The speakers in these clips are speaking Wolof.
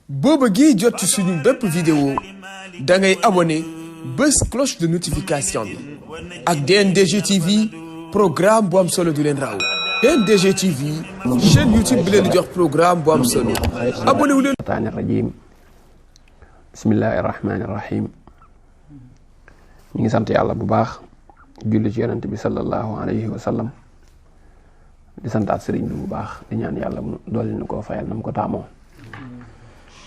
boo bëggee jot ci suñu bépp vidéo da ngay abonné bés cloche de notification bi ak DNDG TV programme bu am solo du leen raw DNDG TV chaîne YouTube bi leen di jox programme bu am solo abonné wu leen. shaytaani rajiim bismillaahi rahmaani rahiim ñu ngi sant yàlla bu baax julli ci yonent bi sallallahu alayhi wa sallam di santaat sëriñ bi bu baax di ñaan yàlla mu dolli ñu koo fayal na mu ko taamoo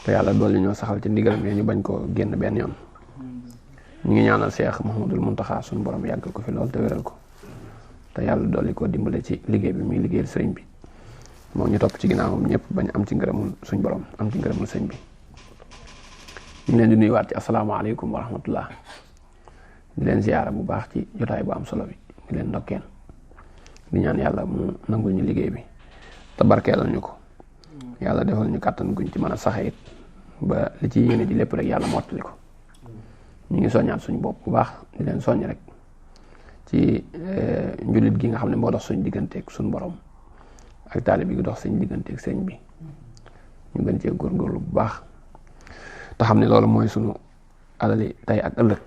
te yàlla dolli ñoo saxal ci ndigalam yi ñu bañ koo génn benn yoon. ñu ngi ñaanal Cheikh Mouhamadul Mountakha suñu borom yàggal ko fi lool te wéral ko te yàlla dolli koo dimbale ci liggéey bi muy liggéeyal sëriñ bi moom ñu topp ci ginnaawam ñëpp bañ am ci ngërëmul suñ borom am ci ngërëmul sëriñ bi. ñu ngi leen di nuyuwaat ci asalaamaaleykum wa rahmatullah di leen ziyaara bu baax ci jotaay bu am solo bi di leen ndokkeel di ñaan yàlla mu nangul ñu liggéey bi te barkeelal ñu ko yàlla defal ñu kàttan guñ ci mën a saxe it ba li ci yéene ji lépp rek yàlla mottali ko. ñu ngi soññaat suñ bopp bu baax di leen soññ rek ci njullit gi nga xam ne moo dox suñ digganteeg suñ borom ak taalib bi dox suñ digganteeg sëñ bi ñu gën cee góorgóorlu bu baax te xam ne loolu mooy sunu alali tey ak ëllëg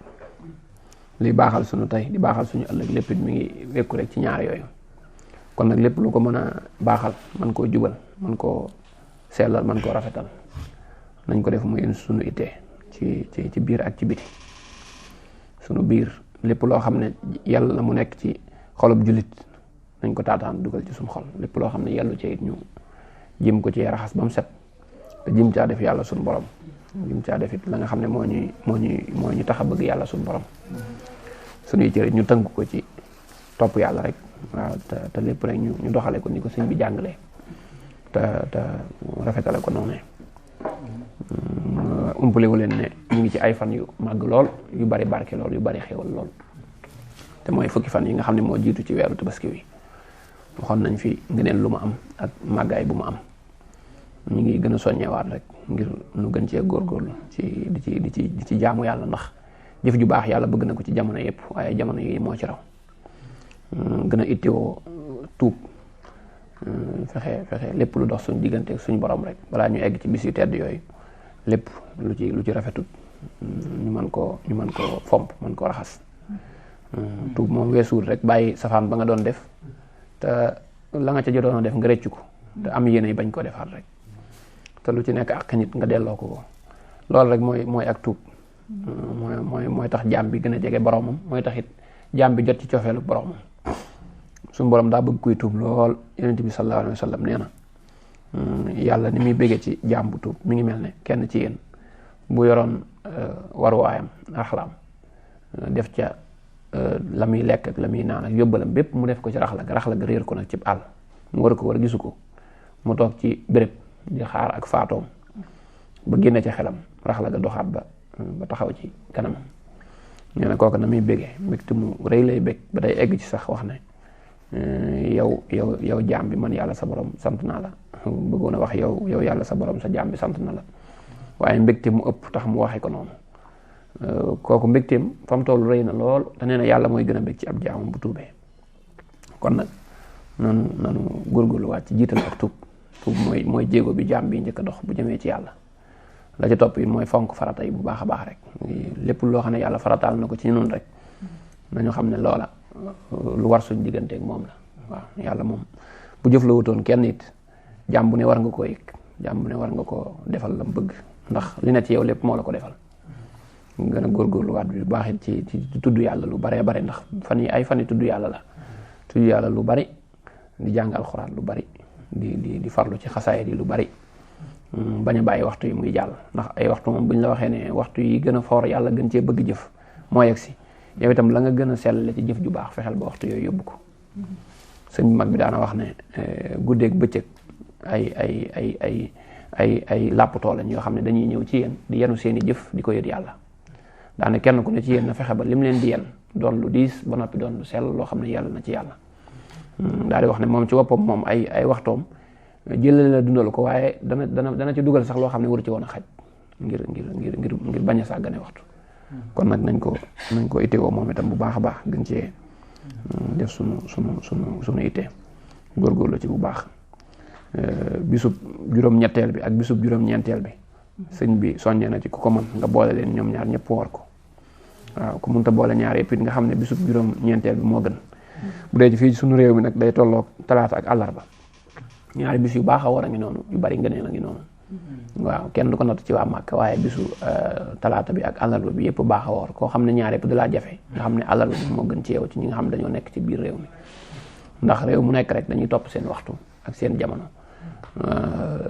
li baaxal sunu tey di baaxal suñu ëllëg lépp it mi ngi wekku rek ci ñaar yooyu kon nag lépp lu ko mën a baaxal man koo jubal man koo sellal man koo rafetal nañ ko def muy sunu ittee ci biir ak ci biti sunu biir lépp loo xam ne yàlla na mu nekk ci xolub jullit nañ ko taataan dugal ci suñu xol lépp loo xam ne yàllu ci it ñu jëm ko ci raxas ba mu set te jëm caa def yàlla suñu borom jëm caa def it la nga xam ne moo ñu tax a bëgg yàlla suñu borom suñuy cër ñu tënk ko ci topp yàlla rek waaw te lépp rek ñu doxale ko ni ko sëñ bi jàngalee te rafetale ko noonu umpalewu leen ne ñu ngi ci ay fan yu màgg lool yu bari barke lool yu bari xéwal lool te mooy fukki fan yi nga xam ne moo jiitu ci weeru tabaski wi waxoon nañ fi ngëneel lu ma am ak màggaay bu ma am ñu ngi gën a soññewaat rek ngir nu gën cee góorgóorlu ci di ci jaamu yàlla ndax jëf ju baax yàlla bëgg na ko ci jamono yëpp waaye jamono yi moo ci raw gën a ittiwoo tuub fexe lépp lu dox suñ diggante ak suñ borom rek balaa ñu egg ci bis yu tedd yooyu lépp lu ci rafetut ñu mën koo fomp mën koo raxas tuub moom weesuut rek bàyyi safaan ba nga doon def te la nga ca jotoon a def nga rëccu ko te am yéene bañ koo defaat rek te lu ci nekk ak nit nga delloo ko loolu rek mooy ak tuub mooy tax jaam bi gën a jege boromam mooy tax it jaam bi jot ci cofeelu boromam suñu borom daa bëgg kuy tuub lool yonent bi sallallahu alayhi wa sallam nee na yàlla ni muy béggee ci jaam bu tuub mi ngi mel ne kenn ci yéen bu yoroon waruwaayam raxlaam def ca la muy lekk ak la muy naan ak yóbbalam bépp mu def ko ci raxla ga réer ko nag ci àll mu war a gisu ko mu toog ci béréb di xaar ak faatoom ba génne ca xelam raxla ga doxaat ba taxaw ci kanamam nee na kooku na muy béggee mbégte mu rëy lay bég ba day egg ci sax wax ne yow jaam bi man yàlla sa borom sant naa la bëggoon a wax yow yàlla sa borom sa jaam bi sant na la waaye mbégte mu ëpp tax mu waxe ko noonu kooku mbégteem fa mu toll rëy na lool te nee na yàlla mooy gën a bég ci ab jaamam bu tuubee kon nag nanu góorgóorluwaat ci jiital ak tuub mooy jéego bi jaam bi njëkk a dox bu jëmee ci yàlla la ci topp yi mooy fonk farata yi bu baax a baax rek lépp loo xam ne yàlla farataal na ko ci ñun rek nañu xam ne loola lu war suñ digganteeg moom la waaw yàlla moom bu jëf la wutoon kenn it jaam bu ne war nga koo yëg jaam bu ne war nga koo defal lam bëgg ndax li ne ci yow lépp moo la ko defal gën a góorgóorluwaat bi bu baax it ci tudd yàlla lu baree bari ndax fan yi ay fan yi tudd yàlla la tudd yàlla lu bari di jàng alxuraan lu bari di farlu ci xasaayid yi lu bari bañ a bàyyi waxtu yi muy jàll ndax ay waxtu moom buñ la waxee ne waxtu yi gën a foor yàlla gën cee bëgg jëf moo yegg si yow itam la nga gën a sellale ci jëf ju baax fexeel ba waxtu yooyu yóbbu ko sëñ bu mag bi daana wax ne guddeeg bëccëg ay làppatoo lañ yoo xam ne dañuy ñëw ci yéen di yenu seeni jëf di ko yët yàlla daane kenn ku ne ci yéen na fexe ba lim leen di yen doon lu diis ba noppi doon lu sell loo xam ne yàlla na ci yàlla daal di wax ne moom ci woppam moom ay waxtoom jëlale la dundal ko waaye dana ci dugal sax loo xam ne waru ci woon a xaj ngir bañ a sàggane waxtu kon nag nañ ko itteewoo moom itam bu baax a baax gën cee def sunu ittee góorgóorlu ci bu baax bisub juróom-ñetteel bi ak bisub juróom-ñeenteel bi sëñ bi soññee na ci ku ko mën nga boole leen ñoom ñaar ñëpp woor ko waaw ku mënta boole ñaar yëpp it nga xam ne bisub juróom ñeenteel bi moo gën bu dee ci fii suñu réew mi nag day tolloog talaata ak àllarba ñaari bis yu baax a war a ngi noonu yu bari ngëneel a ngi noonu waaw kenn du ko natt ci waa Màkka waaye bisu talaata bi ak àllarba bi yëpp baax a woor koo xam ne ñaar yëpp da laa jafe nga xam ne àllarba bi moo gën ci yow ci ñi nga xam ne dañoo nekk ci biir réew mi ndax réew mu nekk rek dañuy topp seen waxtu ak seen jamono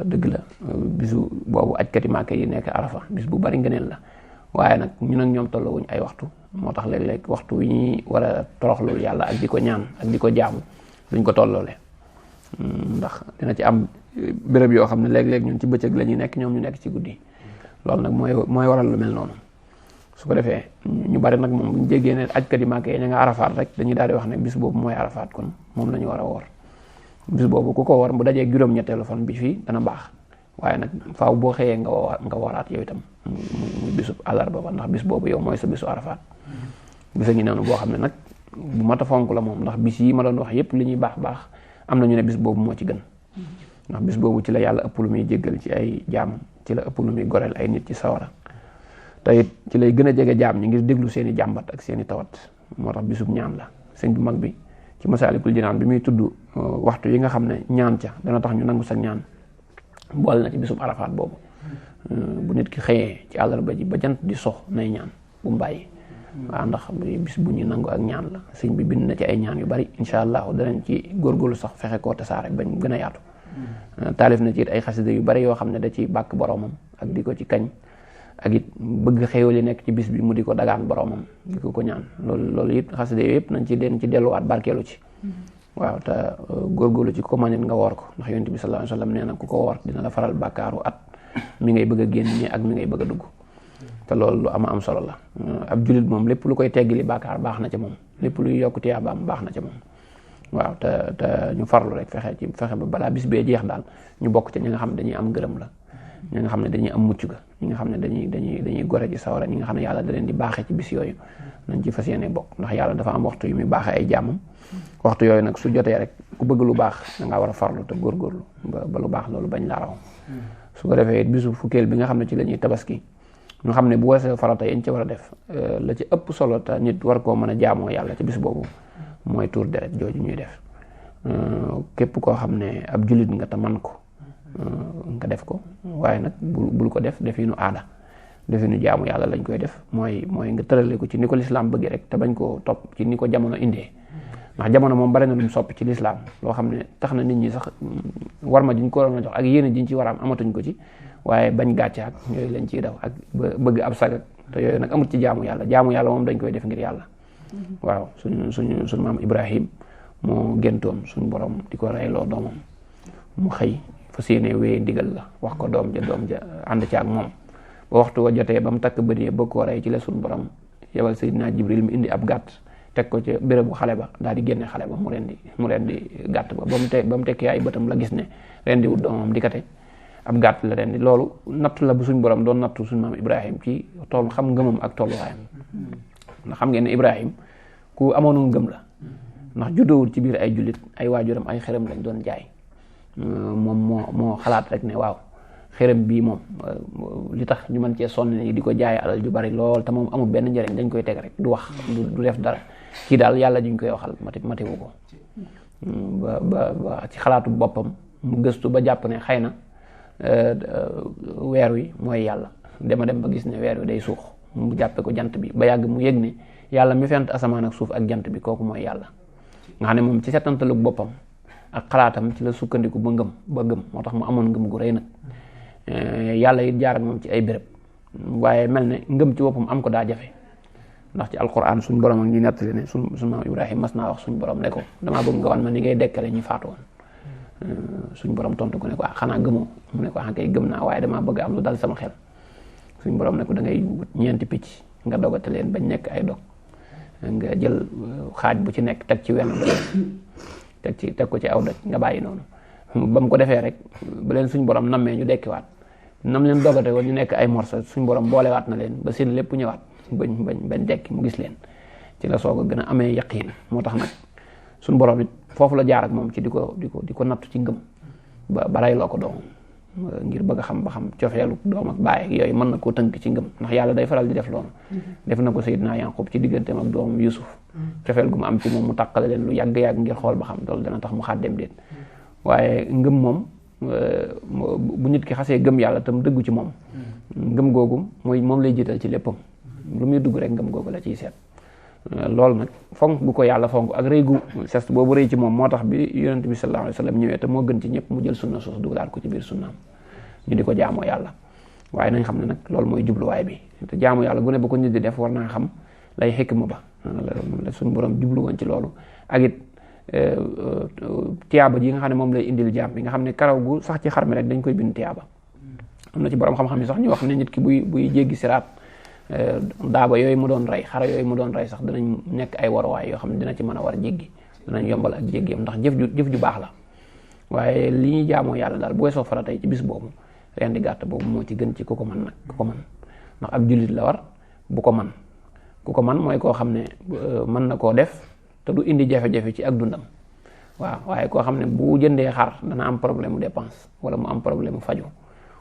dëgg la bisu boobu ajkati Màkka yi nekk Arafa bis bu bari ngëneel la waaye nag ñun ak ñoom tolloowuñ ay waxtu moo tax léeg-léeg waxtu wi ñuy war a toroxlu yàlla ak di ko ñaan ak di ko jaamu duñ ko tolloole ndax dina ci am béréb yoo xam ne léeg-léeg ñun ci bëccëg la ñuy nekk ñoom ñu nekk ci guddi loolu nag mooy waral lu mel noonu su ko defee ñu bari nag moom bu ñu jéggee ne ajkat yi Màkka yi ña nga Arafaat rek dañuy daal di wax ne bis boobu mooy Arafaat kon moom la ñu war a woor bis boobu ku ko woor bu dajee juróom-ñetteelu fan bi fii dana baax waaye nag faaw boo xëyee nga wooraat yow itam muy bisub àllarba ba ndax bis boobu yow mooy sa bisu Arafaat bisa ngi noonu boo xam ne nag bu mat a fonk la moom ndax bis yi ma doon wax yépp li ñuy baax am na ñu ne bis boobu moo ci gën ndax bis boobu ci la yàlla ëpp lu muy jéggal ci ay jaamam ci la ëpp lu muy goreel ay nit ci sawara te it ci lay gën a jege jaam ñi ngir déglu seeni jàmbat ak seeni tawat moo tax bisub ñaan la sëñ bu mag bi ci Masaalikul Jinaan bi muy tudd waxtu yi nga xam ne ñaan ca dana tax ñu nangu sa ñaan boole na ci bisub Arafaat boobu bu nit ki xëyee ci àllarba ji ba jant di sox nay ñaan bu mu bàyyi waaw ndax bis bu ñu nangu ak ñaan la sëñ bi bind na ci ay ñaan yu bari incha allah danañ ci góorgóorlu sax fexe koo tasaare bañ gën a yaatu taalif na ci it ay xasida yu bari yoo xam ne da ci bàkk boromam ak di ko ci kañ ak it bëgg xéewal yi nekk ci bis bi mu di ko dagaan boromam di ko ñaan loolu it xasida yooyu yëpp nañ ci delluwaat barkeelu ci waaw te góorgóorlu ci ko manit nga woor ko ndax yonent bi sallallahu alayhi wasallam nee na ku ko woor dina la faral bàkkaaru at mi ngay bëgg a génn nii ak mi ngay bëgg a dugg te loolu lu am solo la ab jullit moom lépp lu koy teggili bàkkaar baax na ca moom lépp luy yokk tiyaabaam baax na ca moom waaw te ñu farlu rek fexe ba balaa bis bee jeex daal ñu bokk ca ñi nga xam ne dañuy am gërëm la ñi nga xam ne dañuy am mucc ga ñi nga xam ne dañuy gore ci sawara ñi nga xam ne yàlla da leen di baaxee ci bis yooyu nañ ci fas yéene bokk ndax yàlla dafa am waxtu yu muy baaxee ay jaamam waxtu yooyu nag su jotee rek ku bëgg lu baax da ngaa war a farlu te góorgóorlu ba lu baax loolu bañ la raw su ko defee bisu fukkeel bi nga xam ne ci la ñuy tabaski ñu xam ne bu weesoo farata yi ñu ci war a def la ci ëpp solo te nit war koo mën a jaamoo yàlla ci bis boobu mooy tuur deret jooju ñuy def képp koo xam ne ab jullit nga te man ko nga def ko waaye nag bul ko def definu aada definu jaamu yàlla lañ koy def mooy nga tërale ko ci ni ko lislaam bëggee rek te bañ koo topp ci ni ko jamono indee ndax jamono moom bari na lu mu soppi ci lislaam loo xam ne tax na nit ñi sax war ma diñ ko waroon a jox ak yéene jiñ ci war a am amatuñ ko ci waaye bañ gàcce ak yooyu lañ ciy daw ak bëgg ab sagat te yooyu nag amut ci jaamu yàlla moom dañ koy def ngir yàlla waaw suñu maam Ibrahim moo géntoon suñu borom di ko reyloo doomam mu xëy fas yéene wéyee ndigal la wax ko doom ja ànd ci ak moom ba waxtu wa jotee ba mu takk bëri bëgg koo rey ci la suñu borom yebal Seydina Jibril mu indi ab gàtt teg ko ci bérébu xale ba daal di génne xale ba mu rendi gàtt ba ba mu tekkee ay bëtam la gis ne rendi wut doomam di kate ab gàtt la rendi loolu natt la bu suñ borom doon nattu suñu maam Ibrahim ci toll xam ngëmam ak tolluwaayam ndax xam ngeen ne Ibrahim ku amoon ngëm la ndax juddoowul ci biir ay jullit ay waajuram ay xërëm lañ doon jaay moom moo xalaat rek ne waaw xërëm bii moom li tax ñu mën cee sonn ni di ko jaay alal ju bari lool te moom amul benn njëriñ dañ koy teg rek du wax du def dara kii daal yàlla juñ koy waxal matiwu ko ba ci xalaatu boppam mu gëstu ba jàpp ne xëy na weer wi mooy yàlla dem ba gis ne weer wi day suux mu jàppe ko jant bi ba yàgg mu yëg ne yàlla mi fent asamaan ak suuf ak jant bi kooku mooy yàlla nga xam ne moom ci setantalug boppam ak xalaatam ci la sukkandiku ba gëm moo tax mu amoon ngëm gu rëy nag yàlla it jaar ak moom ci ay béréb waaye mel ne ngëm ci boppam am ko daa jafe ndax ci alquran suñ borom ak ñu nettali ne suñ maam Ibrahima mas naa wax suñ borom ne ko damaa bëgg nga wan ma ni ngay dekkale ñi faatu woon suñ borom tontu ko ne ko xanaa gëmoo mu ne ko kay gëm naa waaye damaa bëgg am lu dal sama xel suñ borom ne ko da ngay wut ñeenti picc nga dogate leen bañ nekk ay dog nga jël xaaj bu ci nekk teg ci wenn doj teg ko ci aw doj nga bàyyi noonu ba mu ko defee rek ba leen suñ borom nammee ñu dekkiwaat nam leen dogate woon ñu nekk ay morso suñ borom boolewaat na leen ba seen lépp ñëwaat bañ dekki mu gis leen ci la soog a gën a amee yaqiin moo tax nag suñ borom it foofu la jaar ak moom ci di ko nattu ci ngëm ba rey loo ko doomam ngir bëgg a xam ba xam cofeelu doom ak baay ak yooyu mën na koo tënk ci ngëm ndax yàlla day faral di def loolu def na ko Seydina Yaqub ci digganteem ak doomam Yusuf cofeel gu mu am ci moom mu tàqale leen lu yàgg-yàgg ngir xool ba xam loolu dana tax mu xàddeem déet waaye ngëm moom bu nit ki xasee gëm yàlla tam dëggu ci moom ngëm googu mooy moom lay jiital ci léppam lu muy dugg rek ngëm googu la ciy seet loolu nag fonk gu ko yàlla fonk ak rëy gu sest boobu rëy ci moom moo tax bi yonent bi sallallahu alayhi wa sallam ñëwee te moo gën ci ñëpp mu jël sunna soos dugalaat ko ci biir sunnaam ñu di ko jaamoo yàlla waaye nañ xam ne nag loolu mooy jubluwaay bi te jaamu yàlla gu ne ba ko nit di def war naa xam lay xikma ba la suñu borom jublu woon ci loolu ak it tiyaaba ji nga xam ne moom lay indil jaam bi nga xam ne karaw gu sax ci xar mi rek dañ koy bind tiyaaba am na ci borom xam-xam yi sax ñu wax ne nit ki buy jéggi siraat daaba yooyu mu doon rey xara yooyu mu doon rey sax dinañ nekk ay waruwaay yoo xam ne dina ci mën a war jéggi dinañ yombal ak jéggiyam ndax jëf ju baax la waaye li ñuy jaamoo yàlla daal bu weesoo faratay ci bis boobu ren di gàtt boobu moo ci gën ci ku ko mën nag ku ko mën ndax ab jullit la war bu ko mën ku ko mën mooy koo xam ne mën na koo def te du indi jafe-jafe ci ak dundam waaw waaye koo xam ne bu jëndee xar dana am problème mu dépense wala mu am problème mu faju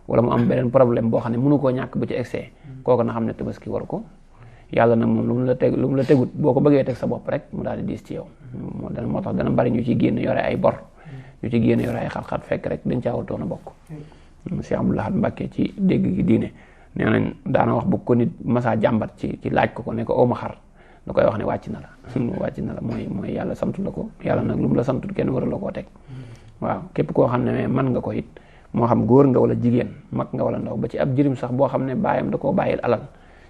wala mu am beneen problème boo xam ne mënu koo ñàkk bu ci excès kooku na xam ne tabaski waru ko yàlla nag moom lu mu la tegut boo ko bëggee teg sa bopp rek mu daal di diis ci yow moo tax dana bari ñu ci génn yore ay bor ñu ci génn yore ay xat-xat fekk rek dañ caa warutoon a bokk Cheikh Abdou Lahad Mbacké ci dégg gi diine nee nañ daana wax bu ko nit masaa jàmbat ci laaj ko ne ko ooma xar da koy wax ne wàcc na la mooy yàlla santu la ko yàlla nag lu mu la santut kenn waru la koo teg waaw képp koo xam ne man nga ko it moo xam góor nga wala jigéen mag nga wala ndaw ba ci ab jirim sax boo xam ne baayam da koo bàyyil alal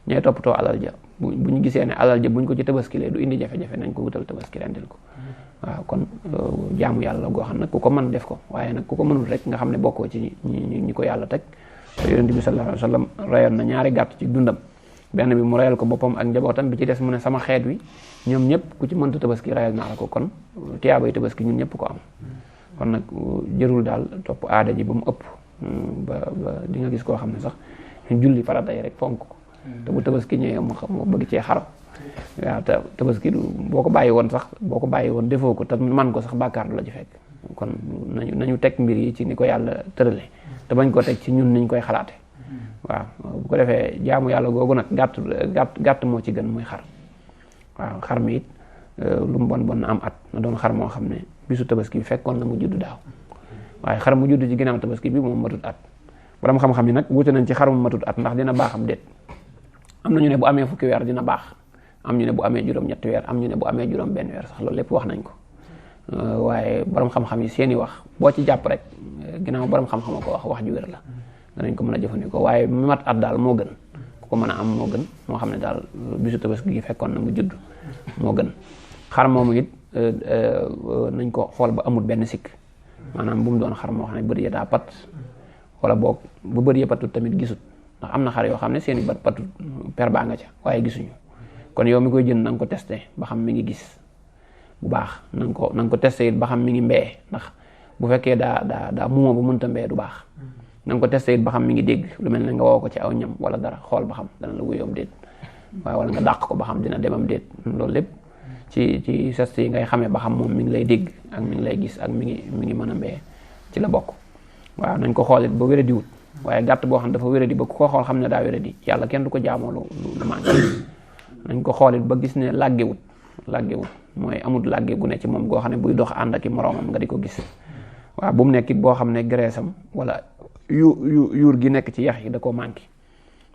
ñooy toppatoo alal ja bu ñu gisee ne alal ja buñ ko ci tabaskilee du indi jafe-jafe nañ ko wutal tabaski rendil ko waaw kon jaamu yàlla goo xam nag ku ko mën def ko waaye nag ku ko mënul rek nga xam ne bokkoo ci ñi ko yàlla teg yonent bi sallallahu alayhi wa sallam rayoon na ñaari gàtt ci dundam benn bi mu rayal ko boppam ak njabootam bi ci des mu ne sama xeet wi ñoom ñëpp ku ci mënta tabaski rayal naa la ko kon tiyaabay tabaski ñun ñëpp ko am kon nag jërul daal topp aada ji ba mu ëpp ba di nga gis koo xam ne sax julli farata yi rek fonk ko te bu tabaski ñëwee mu bëgg cee xaram waaw te tabaski boo ko bàyyi woon defoo ko te man ko sax bàkkaar du la ci fekk kon nañu teg mbir yi ci ni ko yàlla tërale te bañ ko teg ci ñun niñ koy xalaate waaw bu ko defee jaamu yàlla googu nag gàtt moo ci gën muy xar waaw xar mi it lu mu bon na am at na doon xar moo xam ne bisu tabaski bi fekkoon na mu judd daaw waaye xar mu judd ci ginnaaw tabaski bi moom matut at borom xam-xam yi nag wute nañ ci xar mu matut at ndax dina baaxam déet am na ñu ne bu amee fukki weer dina baax am ñu ne bu amee juróom-ñetti weer am ñu ne bu amee juróom-benn weer sax loolu lépp wax nañ ko waaye borom xam-xam yi seeni wax boo ci jàpp rek ginnaaw borom xam-xam ko wax ju wér la danañ ko mën a jëfandikoo waaye mi mat at daal moo gën ku ko mën a am moo gën moo xam ne daal bisu tabaski gi fekkoon na mu judd moo gën xar moomu it nañ ko xool ba amul benn sikk maanaam bu mu doon xar moo xam ne bët ya daa pat wala boog bu bët ya patut tamit gisut ndax am na xar yoo xam ne seeni bët patut per baa nga ca waaye gisuñu kon yow mi koy jënd na nga ko testé ba xam mi ngi gis bu baax na nga ko testé it ba xam mi ngi mbee ndax bu fekkee daa muuma ba mënta mbee du baax na nga ko testé it ba xam mi ngi dégg lu mel ne nga woo ko ci aw ñam wala dara xool ba xam dana la wuyoom déet waaye wala nga dàq ko ba xam dina demam déet loolu lépp ci geste yi ngay xamee ba xam moom mi ngi lay dégg ak mi ngi lay gis ak mi ngi mën a mbee ci la bokk waaw nañ ko xool it ba wéradi wut waaye gàtt boo xam dafa wéradi ba ku ko xool xam ne daa wéradi yàlla kenn du ko jaamoo lu manqué nañ ko xool it ba gis ne làggewut mooy amul làgge gu ne ci moom goo xam ne buy dox ànd ak i moroomam nga di ko gis waaw bu mu nekk it boo xam ne graissam wala yuur gi nekk ci yax yi da koo manqué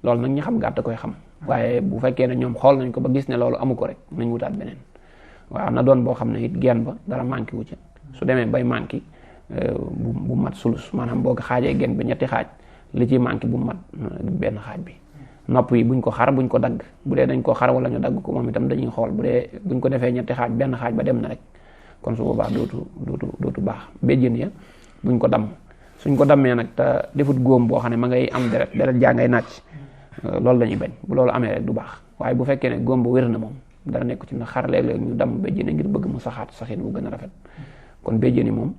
loolu nag ñi xam gàtt koy xam waaye bu fekkee ne ñoom xool nañ ko ba gis ne loolu amu ko rek nañ wutaat beneen waaw na doon boo xam ne it genn ba dara manqué wu ci su demee bay manqué bu mat sulus maanaam boo ko xaajee genn ba ñetti xaaj li ci manqué bu mat benn xaaj bi nopp yi buñ ko xar buñ ko dagg bu dee dañ ko xar wala ñu dagg ko moom itam dañuy xool bu dee buñ ko defee ñetti xaaj benn xaaj ba dem na rek kon su boobaa dootu baax béjjën ya buñ ko damm suñ ko dammee nag te defut góom boo xam ne ma ngay am deret jaa ngay nàcc loolu lañuy bañ bu loolu amee rek du baax waaye bu fekkee ne góom ba wér na moom dara nekku ci na xar léeg-léeg ñu damm béjjën ngir bëgg mu saxaat saxin bu gën a rafet kon béjjën yi moom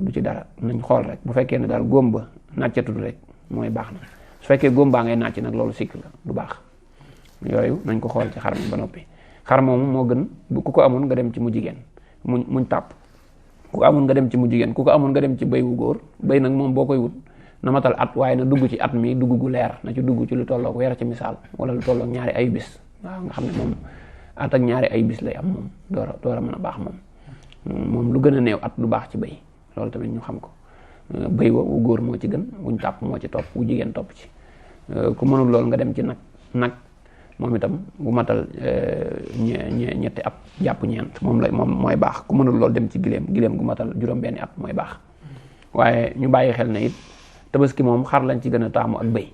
du ci dara nañ xool rek bu fekkee ne daal góom ba nàccatul rek mooy baax na su fekkee góom baa ngay nàcc nag loolu sikk la du baax yooyu nañ ko xool ci xar mi ba noppi xar moomu moo gën ku ko amoon nga dem ci mu jigéen muñ tàpp ku ko amoon nga dem ci mu jigéen ku ko amoon nga dem ci béy wu góor béy nag moom boo koy wut na matal at waaye na dugg ci at mi dugg gu leer na ci dugg ci lu tolloog weer ci misaal wala lu tolloog ñaari ay bis waaw nga xam ne moom at ak ñaari ay bis lay am moom door a mën a baax moom lu gën a néew at du baax ci bëy loolu tamit ñu xam ko bëy wu góor moo ci gën wuñ tàpp moo ci topp wu jigéen topp ci ku mënul loolu nga dem ci nag moom itam bu matal ñetti at jàpp ñeent moom mooy baax ku mënul loolu dem ci giléem gu matal juróom-benni at mooy baax waaye ñu bàyyi xel ne it tabaski moom xar lañ ci gën a taamu ak bëy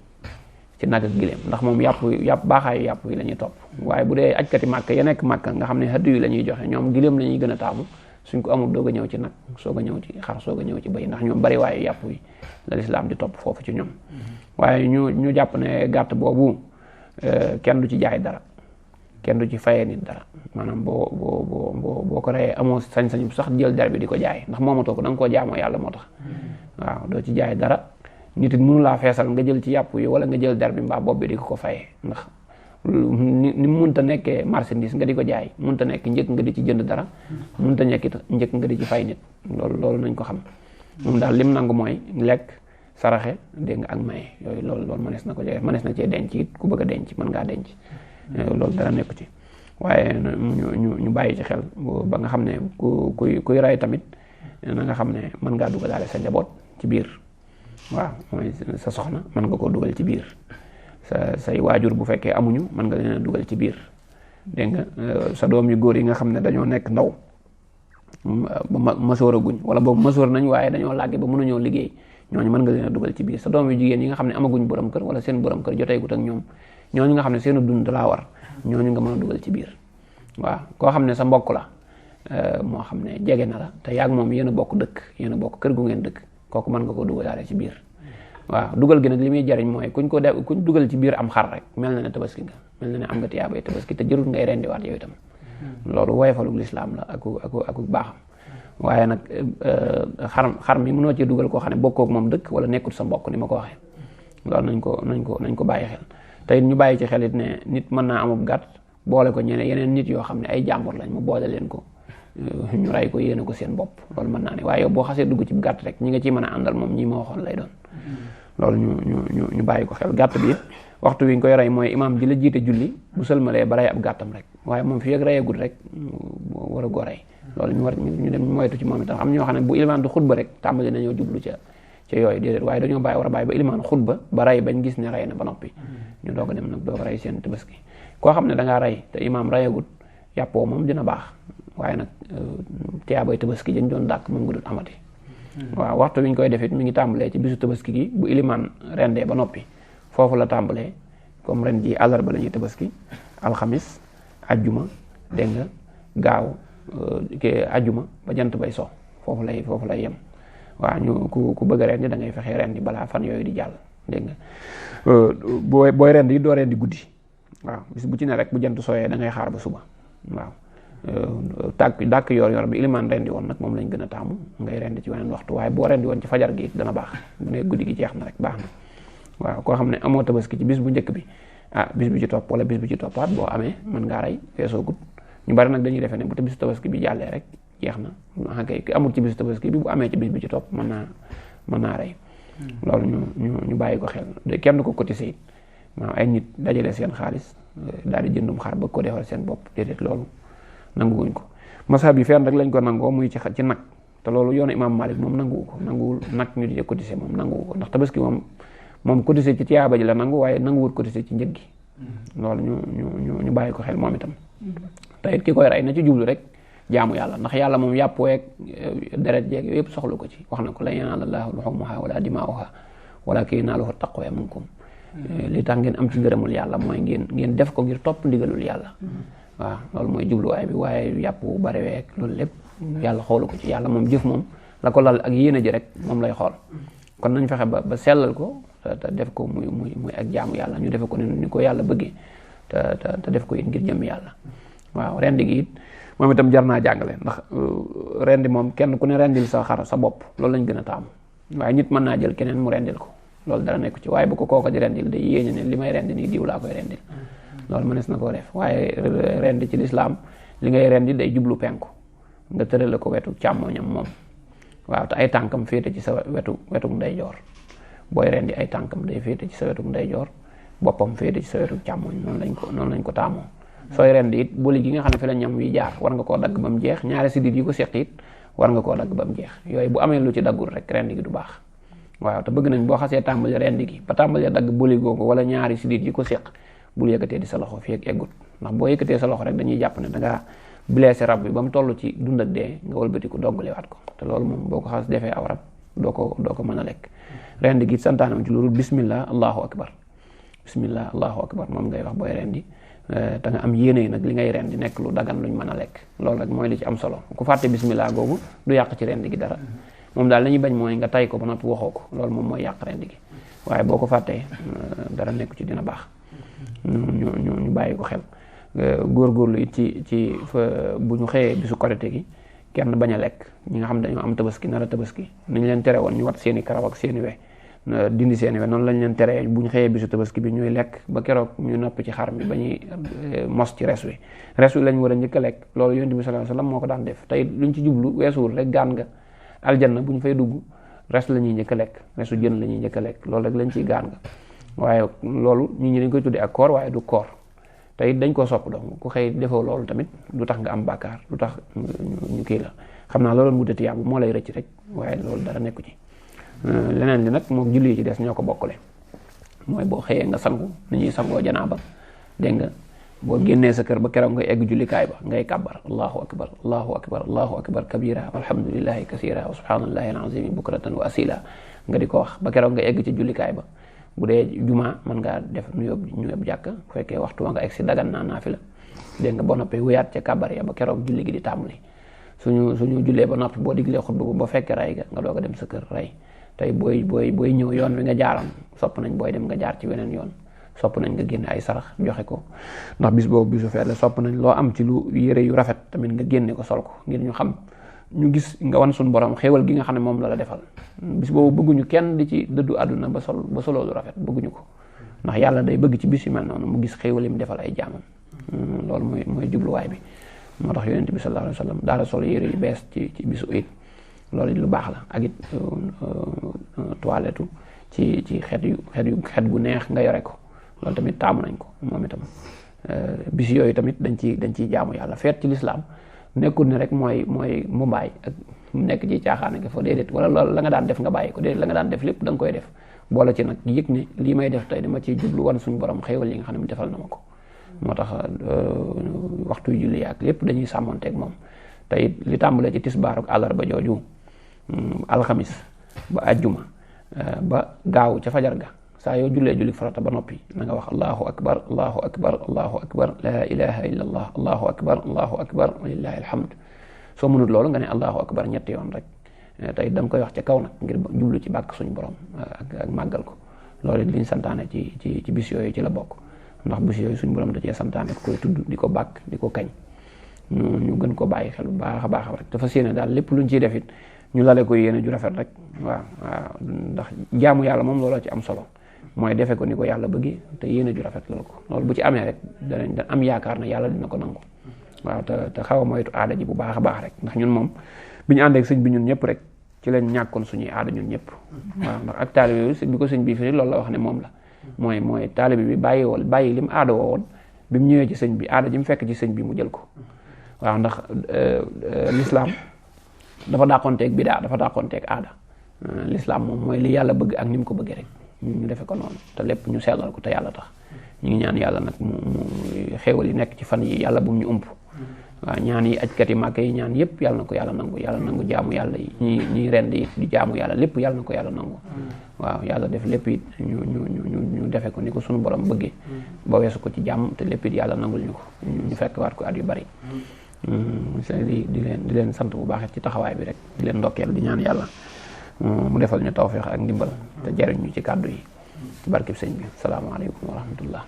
ci nag ak giléem ndax moom yàpp baaxaayu yàpp yi la ñuy topp waaye bu dee ajkati màkk ya nekk màkk nga xam ne xëdd yi la ñuy joxe ñoom giléem la ñuy gën a taamu suñ ko amul doog a ñëw ci nag soog a ñëw ci xar soog a ñëw ci bëy ndax ñoom bari waaye yàpp yi la lislaam di topp foofu ci ñoom waaye ñu jàpp ne gàtt boobu kenn du ci jaay dara kenn du ci fayee nit dara maanaam boo ko reyee amoo sañ-sañ sax jël der bi di ko jaay ndax moomatoo ko da nga koo jaamoo yàlla moo tax waaw doo ci jaay dara nit it mënu laa feesal nga jël ci yàpp yi wala nga jël der bi mbaa bopp bi di ko fayee ndax ni mu mënta nekkee marchandise nga di ko jaay mënta nekk njëkk nga di ci jënd dara mënta nekk njëkk nga di ci fay nit loolu nañ ko xam moom daal lim nangu mooy lekk saraxe dégg nga ak maye yooyu loolu mënees na ko joxe mënees na cee denc it ku bëgg a denc mën ngaa denc loolu dara nekku ci waaye ñu bàyyi ci xel ba nga xam ne kuy ray tamit na nga xam ne mën ngaa dugalaale sa njaboot ci biir waaw mooy sa soxna mën nga koo dugal ci biir say waajur bu fekkee amuñu mën nga leen a dugal ci biir dégg nga sa doom yu góor yi nga xam ne dañoo nekk ndaw ba masoor a guñ wala boobu masoor nañ waaye dañoo làgge ba mënuñoo liggéey ñooñu mën nga leen a dugal ci biir sa doom yu jigéen yi nga xam ne amaguñ borom kër wala seen borom kër joteegut ak ñoom ñooñu nga xam ne seenu dund laa war ñooñu nga mën a dugal ci biir waaw koo xam ne sa mbokk la moo xam ne jege na la te yaag moom yéen a bokk dëkk yéen a bokk kër gu ngeen dëkk kooku mën nga ko dugalaale ci biir waaw dugal gi nag li muy jariñ mooy kuñ dugal ci biir am xar rek mel na ne tabaski nga mel na ne am nga tiyaabay tabaski te jërul ngay rendiwaat yow itam loolu woyefalug lislaam la ak baaxam waaye nag xar mi mënoo ci dugal koo xam ne bokkook moom dëkk wala nekkut sa mbokk ni ma ko waxee loolu nañ ko bàyyi xel te it ñu bàyyi ci xel it ne nit mën naa amub gàtt boole ko yeneen nit yoo xam ne ay jàmbur lañ mu boole leen ko ñu ray ko yéene ko seen bopp loolu mën naa ne waaye yow boo xasee dugg ci gàtt rek ñi nga ciy mën a àndal moom ñi ma waxoon lay doon loolu ñu bàyyi ko xel gàtt bi it waxtu wi ñu koy rey mooy imaam ji la jiite julli bu sëlmalee ba rey ab gàttam rek waaye moom fi ak reyagul rek war a goo rey loolu ñu dem moytu ci moom itam am ñoo xam ne bu ilimaan du xutba rek tàmbali nañoo jublu ca yooyu déedéet waaye dañoo war a bàyyi ba ilimaan xutba ba rey bañ gis ne rey na ba noppi ñu doog a dem nag doog a rey seen tabaski koo xam ne dangaa rey te imaam reyagut yàppoo moom dina baax waaye nag tiyaabay tabaski dañ doon dàkk moom nga dul amati waaw waxtu wi ñu koy defit mi ngi tàmbalee ci bisu tabaski gi bu ilimaan rendee ba noppi foofu la tàmbalee comme ren ji àllarba la ñuy tabaski alxamis ajjuma dégg nga gaaw ajjuma ba jant bay so foofu lay yem waaw ñu ku bëgg a rendi da ngay fexee rendi balaa fan yooyu di jàll dégg nga booy rendi doo rendi guddi waaw bis bu ci ne rek bu jant sooyee da ngay xaar ba suba waaw dàkk yor bi ilimaan rendi woon nag moom lañ gën a taamu ngay rendi ci weneen waxtu waaye boo rendi woon ci fajar gi dana baax bu ne guddi gi jeex na rek baax na waaw koo xam ne amoo tabaski ci bis bu njëkk bi bis bi ci topp wala bis bi ci toppaat boo amee mën ngaa rey feesoo gut ñu bari nag dañuy defee ne bu te bisu tabaski bi jàllee rek jeex na kay ki amul ci bisu tabaski bi bu amee ci bis bi ci topp mën naa rey loolu ñu bàyyi ko xel kenn du ko cotiser it maanaam ay nit dajale seen xaalis daal di jëndum xar ba ko defal seen bopp déedéet loolu nanguwuñ ko masab yi fenn rek lañ ko nangoo muy ci nag te loolu yoonu imaam Malik moom nanguwul nag ñu di cotiser moom nanguwu ko ndax tabaski moom cotiser ci tiyaaba ji la nangu waaye nanguwul cotiser ci njëg gi loolu ñu bàyyi ko xel moom itam te it ki koy rey na ci jublu rek jaamu yàlla ndax yàlla moom yàpp weeg deret jeeg yooyu yëpp soxlu ko ci wax na ko lan yanaala llaahu luhuumuhaa wala dimaa'uhaa walaakin yanaaluhu taqwaa minkum li tax ngeen am ci ngërëmul yàlla mooy ngeen def ko ngir topp ndigalul yàlla waaw loolu mooy jubluwaay bi waaye yàpp bu bari weeg loolu lépp yàlla xoolu ko ci yàlla moom jëf moom la ko lal ak yéene ji rek moom lay xool kon nañ fexe ba sellal ko te def ko muy ak jaamu yàlla ñu defe ko ni ko yàlla bëggee te def ko it ngir jëm yàlla waaw rendi gi it moom itam jar naa jàngale ndax rendi moom kenn ku ne rendil sa xar sa bopp loolu lañ gën a taamu waaye nit mën naa jël keneen mu rendil ko loolu dara nekku ci waaye bu ko kooko di rendil day yéene ne li may rendi nii diw laa koy rendil loolu mënees na koo def waaye rendi ci lislaam li ngay rendi day jublu penku nga tërale ko wetu càmmoñam moom waaw te ay tànkam féete ci sa wetu ndeyjoor booy rendi ay tànkam day féete ci sa wetu ndeyjoor, boppam féete ci sa wetu càmmoñ. noonu lañ ko taamoo. sooy rendi it boli gi nga xam ne fi la ñam wi jaar war nga koo dagg ba mu jeex, ñaari sidit yi ko seq it war nga koo dagg ba mu jeex. yooyu bu amee lu ci daggul rek rendi gi du baax. waaw te bëgg nañ boo xasee tàmbali rendi gi ba tàmbali dagg boli googu wala ñaari sidit yi ko seq bul yëkkatee di sa loxo fii ak eggut, ndax boo yëkkatee sa loxo rek dañuy jàpp ne dangaa blessé rab bi ba mu toll ci dund ak dee nga wëlbatiku doggalewaat ko, te loolu moom boo ko xas defee aw rab doo ko mën a lekk. rendi gi santaanam ci loolu bismillah allahu akbar, bismillah allahu akbar moom ngay wax booy rendi te nga am yéene nag li ngay rendi nekk lu dagan luñ mën a lekk. loolu rek mooy li ci am solo. ku fàtte bismillah googu du yàq ci rendi gi dara. moom daal la ñuy bañ mooy nga tay ko ba noppi waxoo ko, loolu moom mooy yàq rendi gi. waaye boo ko fàttee dara nekku ci dina baax. ñu bàyyi ko xel. góorgóorlu it ci bu ñu xëyee bisu korite gi kenn bañ a lekk. ñi nga xam dañoo am tabaski nar a tabaski niñ leen tere woon ñu wat seeni karaw ak seeni we dindi seeni we noonu lañ leen teree bu ñu xëyee bisu tabaski bi ñuy lekk ba keroog ñu noppi ci xar mi ba ñuy mos ci res wi lañ war a njëkk a lekk. loolu yonent bi sallallahu alayhi wasallam moo ko daan def. tey luñ ci jublu weesuwul rek gaan nga aljanna bu ñu fay dugg res la ñuy njëkk a lekk, resu jën la ñuy njëkk a lekk, loolu rek lañ ciy gaan nga. waaye loolu nit ñi dañ koy tuddee ak koor waaye du koor. te it dañ koo sopp donc ku xëy defoo loolu tamit du tax nga am bàkkaar, du tax ñu kii la. xam naa loolu wutati yàlla moo lay rëcc rek waaye loolu dara nekku ci. leneen li nag moom julli ci des ñoo ko bokkule. mooy boo xëyee nga sangu ni ñuy sangoo janaaba, dégg nga boo génnee sa kër ba keroog nga egg jullikaay ba ngay kàbbar allahu akbar allahu akbar allahu akbar kabira walhamdulillahi kasira wa subhanallahi alazimi bukratan wa asila nga di ko wax ba keroog nga egg ci jullikaay ba. bu dee juma mën ngaa def nuyób jàkk bu fekkee waxtu wa nga egg si dagan naa naafila, dégg nga boo noppee wéyaat ca kàbbar ya ba keroog julli gi di tàmbali. suñu jullee ba noppi boo diglee xutba ba fekkee ray ga nga doog a dem sa kër ray. tey booy ñëw yoon wi nga jaaroon sopp nañ booy dem nga jaar ci weneen yoon, sopp nañ nga génne ay sarax joxe ko, ndax bis boobu bisu feet la. sopp nañ loo am ci lu yére yu rafet tamit nga génne ko sol ko ngir ñu gis nga wan suñu borom xéewal gi nga xam ne moom la defal. bis boobu bëgguñu kenn di ci dëddu àdduna ba soloo lu rafet, bëgguñu ko, ndax yàlla day bëgg ci bis yu mel noonu mu gis xéewal yi mu defal ay jaamam. loolu mooy jubluwaay bi. moo tax yonent bi sallallahu alayhi wasallam daal sol yére yu bees ci bisu it loolu lu baax la. ak it toilette ci xet gu neex nga yore ko, loolu tamit taamu nañ ko moom itam. bis yooyu tamit dañ ciy jaamu yàlla. feet ci lislaam nekkul ne rek mooy mumbaay ak nekk ci caaxaan nga fa déedéet, wala loolu la nga daan def nga bàyyi ko déedéet, la nga daan def lépp da nga koy def boole ci nag yëg ne lii may def tey dama ciy jublu wan suñu borom xéewal yi nga xam ne defal na ma ko. moo tax waxtu julli ak lépp dañuy sàmmonteeg moom. te it li tàmbalee ci tisbaar ak àllarba jooju alxamis ba ajjuma ba gaaw ca fajar ga saa yoo julli farata ba noppi na nga wax allahu akbar allahu akbar allahu akbar la ilaha illa allah allahu akbar allahu akbar walillahi alhamd. soo mënut loolu nga ne allahu akbar ñetti yoon rek te it da nga koy wax ca kaw nag ngir jublu ci bàkk suñu borom ak màggal ko. loolu it liñ santaane ci bis yooyu ci la bokk, ndax bis yooyu suñu borom da cee santaane koy tudd di ko bàkk di ko kañ. ñu gën ko bàyyi xel bu baax a baax rek dafa séene daal lépp luñ ciy def it ñu lale ko yéene ju rafet rek. waaw ndax jaamu yàlla moom looloo ci am solo, mooy defe ko ni ko yàlla bëggi te yéene ju rafet loolu ko. loolu bu ci amee rek danañ am yaakaar ne yàlla dina ko nangu. waaw te xaw a moytu aada ji bu baax a baax rek, ndax ñun moom bi ñu àndeek sëñ bi ñun ñëpp rek ci lañ ñàkkoon suñuy aada ñun ñëpp. waaw ndax ak taalibe yooyu bi ko sëñ bi firi loolu la wax ne moom la mooy taalibe bi bàyyi li mu aada woon bi mu ñëwee ci sëñ bi aada ji mu fekk ci sëñ bi mu jël ko. waaw ndax l'islam dafa dàqonteeg bidaa, dafa dàqonteeg aada. l'islam moom mooy li yàlla bëgg ak ni mu ko bëggee rek ñu defe ko noonu te lépp ñu sellal ko te yàlla tax. ñu ngi ñaan yàlla nag mu xéewal yi nekk ci fan yi yàlla bu mu ñu ump. waaw ñaan yi ajkat yi màkk yi ñaan yëpp yàlla na ko yàlla nangu jaamu yàlla yi ñi rend yi di jaamu yàlla lépp yàlla na ko yàlla nangu. waaw yàlla def lépp it ñu defe ko ni ko suñu borom bëggee ba weesu ko ci jàmm te lépp it yàlla nangul ñu ko ñu fekk waat ko at yu bari. di leen sant bu baax ci taxawaay bi rek di leen ndokkeel di ñaan yàlla mu defal ñu tawfeex ak ndimbal te jariñ ñu ci kàddu yi ci barkib sëñ bi salaamaaleykum wa rahmatullah.